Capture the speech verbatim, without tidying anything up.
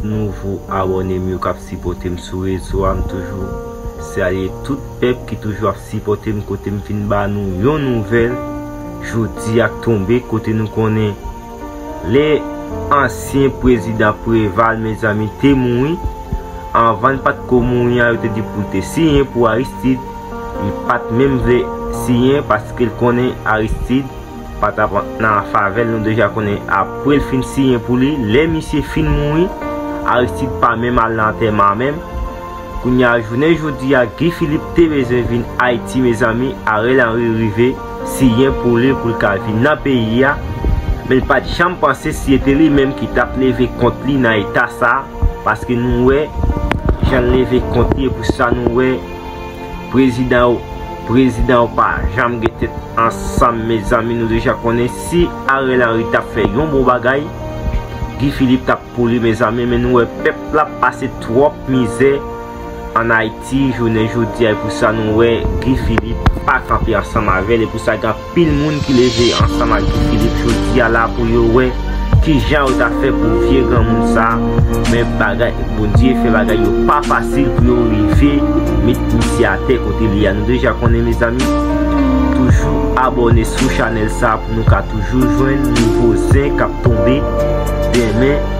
Nouvo abòne m yo k ap sipòte m sou rezo a, m toujou salye tout pèp ki toujou ap sipòte m kote m fin ba nou yon nouvèl jodi a k tonbe, kote nou konnen lè ansyen prezidan Preval, mezanmi, te mouri, anvan l pa t ko mouri an, yo te di pou l te siyen pou Aristide. Li pa t menm vle siyen paske l konnen Aristide pa t ap nan favè l. Nou deja konnen apre l fin siyen pou li, lè misye fin mouri, Aristide pa menm al nan antèman an menm. Kounye a, jounen jodi a, Guy Philippe te bezwen vin Ayiti, mezanmi, Ariel Henry rive siyen pou li, pou l ka vin nan peyi a. Men l pa t janm panse si se te li menm ki t ap leve kont li nan eta sa a, paske nou wè jan l leve kont li, e pou sa nou wè prezidan yo, prezidan yo pa janm gen tèt ansanm, mezanmi. Nou deja konnen si Ariel Henry t ap fè yon bon bagay, Guy Philippe t ap pou li, mezanmi, men nou wè pèp la pase twòp mizè ann Ayiti jounen jodi a, e pou sa nou wè Guy Philippe pa kanpe ansanm avè l, e pou sa gen anpil moun ki leve ansanm ak Guy Philippe jodi a la pou yo wè kijan yo ta fè pou vye granmoun sa a. Men bagay, Bondye fè bagay yo pa fasil pou yo rive met misye atè kote li a. Nou deja konnen, mezanmi, toujou abòne sou chanèl sa a pou nou ka toujou jwenn nouvo zen k ap tonbe demen